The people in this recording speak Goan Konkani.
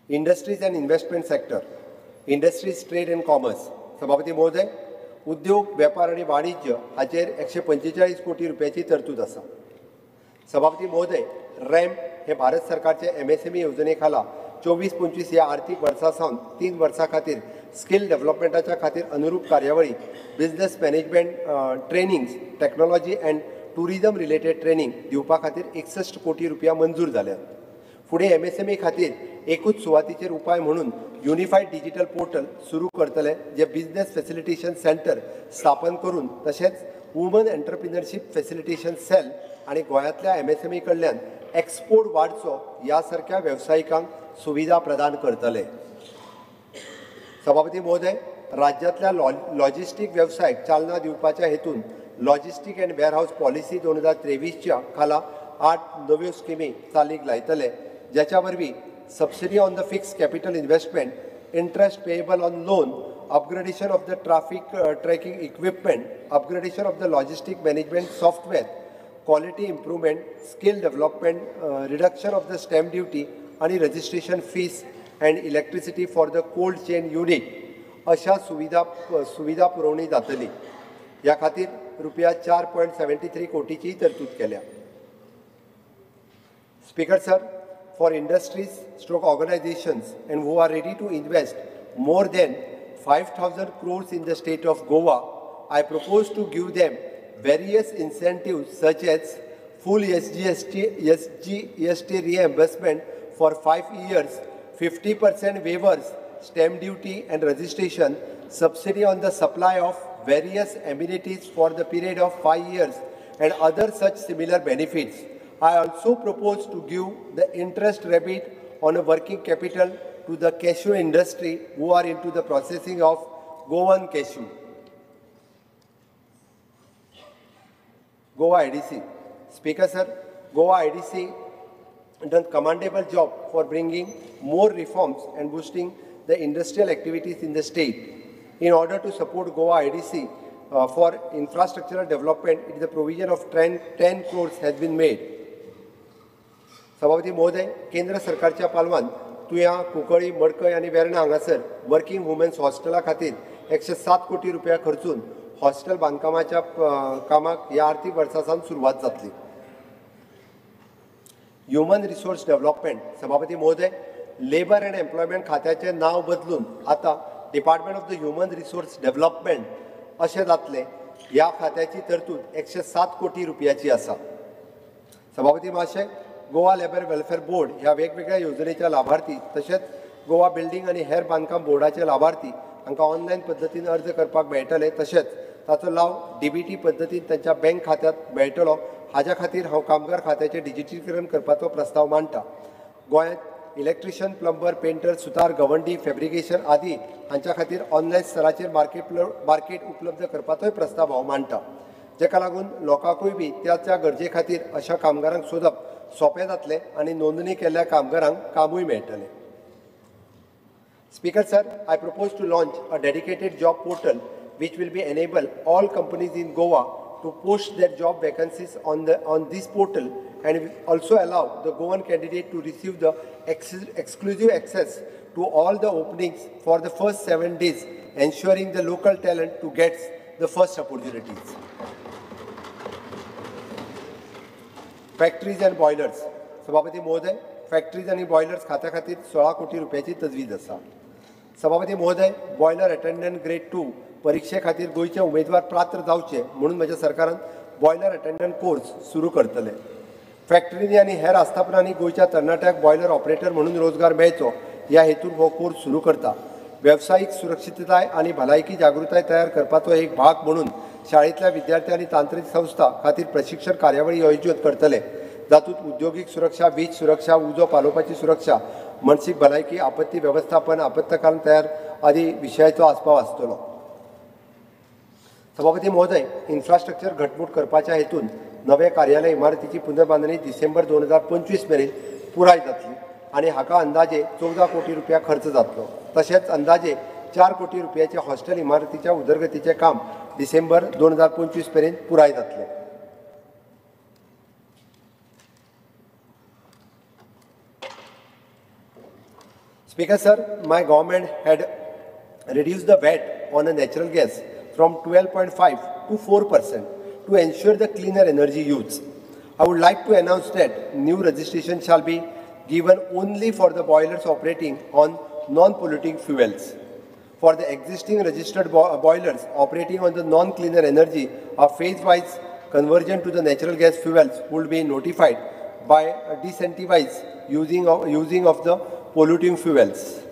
Industries and investment sector, industries trade and commerce. सभापती महोदय, उद्योग वेपार आनी वाणिज्य हाचेर 145 कोटी रुपयाची तरतूद आसा. सभापती महोदय, रॅम्प हे भारत सरकारचे MSME येवजणे खाला 24-25 ह्या आर्थीक वर्सा सावन 3 वर्सां खातीर स्किल डेव्हलपमेंटाच्या खातीर अनुरूप कार्यावळी, business management trainings, technology and tourism related training दिवपा खातीर 61 कोटी रुपया मंजूर जाल्यात. फुडें MSME खातीर एकूच सुवातीचेर उपाय म्हणून युनिफायड डिजिटल पोर्टल सुरू करतले, जे बिझनेस फॅसिलिटेशन सेंटर स्थापन करून तशेंच वुमन एंटरप्रिनरशीप फॅसिलिटेशन सेल आनी गोंयांतल्या MSME कडल्यान एक्सपोर्ट वाडचो ह्या सारक्या वेवसायिकांक सुविधा प्रदान करतले. सभापती महोदय, राज्यांतल्या लॉजिस्टीक वेवसायाक चालना दिवपाच्या हेतून लॉजिस्टीक अँड वेअरहावस पॉलिसी 2023च्या खाला 8 नव्यो स्किमी चालीक लायतले, ज्याच्या वरवीं subsidy on the fixed capital investment, interest payable on loan, upgradation of the traffic tracking equipment, upgradation of the logistic management software, quality improvement, skill development, reduction of the stamp duty आनी registration fees and electricity for the cold chain unit अशा सुविधा पुरवणी जातली. ह्या खातीर रुपया 4.73 कोटीची तरतूद केल्या. Speaker sir, for industries stroke organizations and who are ready to invest more than 5,000 crores in the state of Goa, I propose to give them various incentives such as full SGST reimbursement for 5 years, 50% waivers, stamp duty and registration, subsidy on the supply of various amenities for the period of 5 years and other such similar benefits. I also propose to give the interest rebate on a working capital to the cashew industry who are into the processing of Goan cashew. Goa IDC. Speaker sir, Goa IDC done commendable job for bringing more reforms and boosting the industrial activities in the state. In order to support Goa IDC for infrastructural development, it is the provision of 10 crores has been made. सभापती महोदय, केंद्र सरकारच्या पालवान तुया, कुंकळी, मडकय आनी वेर्णा हांगासर वर्किंग वुमेन्स हॉस्टेला खातीर 107 कोटी रुपया खर्चून हॉस्टेल बांदकामाच्या कामाक ह्या आर्थीक वर्सा सावन सुरवात जातली. Human resource development. सभापती महोदय, लेबर अँड एम्प्लॉयमेंट खात्याचें नांव बदलून आतां department of the human resource development अशें जातलें. ह्या खात्याची तरतूद 107 कोटी रुपयाची आसा. सभापती महाशय, गोवा लेबर वेलफेअर बोर्ड ह्या वेगवेगळ्या योजनेच्या लाभार्थी तशेंच गोवा बिल्डींग आनी हेर बांदकाम बोर्डाचे लाभार्थी हांकां ऑनलायन पद्दतीन अर्ज करपाक मेळटले, तशेंच ताचो लाव DBT पद्दतीन तांच्या बँक खात्यांत मेळटलो. हाज्या खातीर हांव कामगार खात्याचें डिजिटीकरण करपाचो प्रस्ताव मांडटा. गोंयांत इलेक्ट्रिशियन, प्लंबर, पेंटर, सुतार, गवंडी, फेब्रिकेशन आदी हांच्या खातीर ऑनलायन स्तराचेर मार्केट उपलब्ध करपाचोय प्रस्ताव हांव मांडटा, जाका लागून लोकांकूय बी त्या त्या गरजे खातीर अशा कामगारांक सोदप सोंपें जातलें आनी नोंदणी केल्ल्या कामगारांक कामूय मेळटलें. Speaker sir, I propose to launch a dedicated job portal which will be enable all companies in Goa to post their job vacancies on this portal and also allow the Goan candidate to receive the exclusive access to all the openings for the first 7 days, ensuring the local talent to get the first opportunities. Factories and boilers. सभापती महोदय, फॅक्टरीज आनी बॉयलर्स खात्या खातीर 16 कोटी रुपयाची तजवीज आसा. सभापती महोदय, बॉयलर अटेंडंट ग्रेड 2 परिक्षे खातीर गोंयचे उमेदवार पात्र जावचे म्हणून म्हज्या सरकारान बॉयलर अटेंडंट कोर्स सुरू करतले. फॅक्टरींनी आनी हेर आस्थापनांनी गोंयच्या तरणाट्यांक बॉयलर ऑपरेटर म्हणून रोजगार मेळचो ह्या हेतून हो कोर्स सुरू करता. वेवसायीक सुरक्षितताय आनी भलायकी जागृताय तयार करपाचो एक भाग म्हणून शाळेंतल्या विद्यार्थी आनी तांत्रिक संस्था खातीर प्रशिक्षण कार्यावळी आयोजीत करतले, जातूंत उद्योगीक सुरक्षा, वीज सुरक्षा, उजो पालोवपाची सुरक्षा, मानसीक भलायकी, आपत्ती वेवस्थापन, आपत्कालीन तयार आदी विशयाचो आस्पाव आसतलो. सभापती महोदय, इन्फ्रास्ट्रक्चर घटमूट करपाच्या हेतून नवे कार्यालय इमारतीची पुनर्बांदणी डिसेंबर 2025 मेरेन पुराय जातली आनी हाका अंदाजे 14 कोटी रुपया खर्च जातलो. तशेंच अंदाजे 4 कोटी रुपयाचे हॉस्टेल इमारतीच्या उदरगतीचें काम डिसेंबर 2025 मेरेन पुराय जातलें. Speaker sir, my government had reduced the VAT on a natural gas from 12.5 to 4% to ensure the cleaner energy use. I would like to announce that new registration shall be given only for the boilers operating on non-polluting fuels. For the existing registered boilers operating on the non-cleaner energy, a phase-wise conversion to the natural gas fuels will be notified by disincentivize using of the polluting fuels.